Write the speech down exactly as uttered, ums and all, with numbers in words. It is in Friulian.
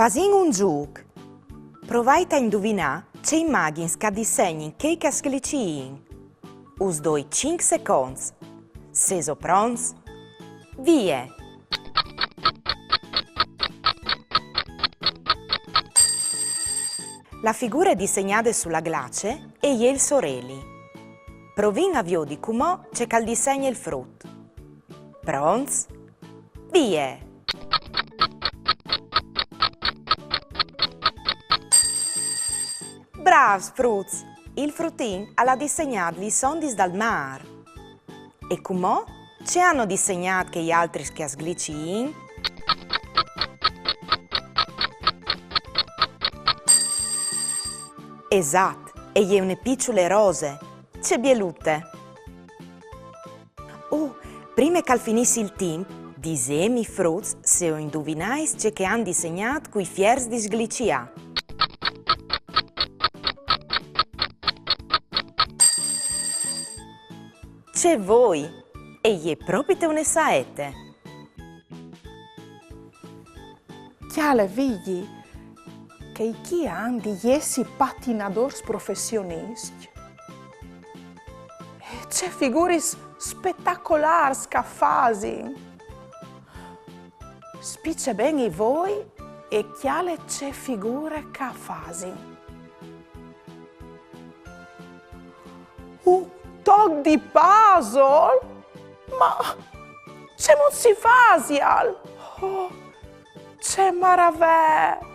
Fasìn un zûc. Provait a induvinâ ce imagjins che a dissegnin chei che a sglicîn. Us doi cinc seconts. Sêso pronts? Vie! La figure dissegnade su la glace e je il soreli. Provìn a viodi cumò ce che al dissegne il frut. Pronts? Vie! Brâfs, fruts! Il frutin al à dissegnât lis ondis dal mâr. E cumò? Ce àn dissegnât chei altris che a sglicîn? Esat, e je une piçule rose. Ce bielute! Uh, prime che al finissi il timp, disêmi, fruts, se o induvinais ce che a àn dissegnât cui fiers di sgliciâ. Ce voi! E je propite une saete. Cjale, Vigji, chei chi a àn di jessi patinadôrs professioniscj. E ce figuris spetacolârs che a fasin! Spice ben i voi e cjale ce figure che a fasin. Un toc di puzzle? Ma cemût si fasial? Oh, ce maravee!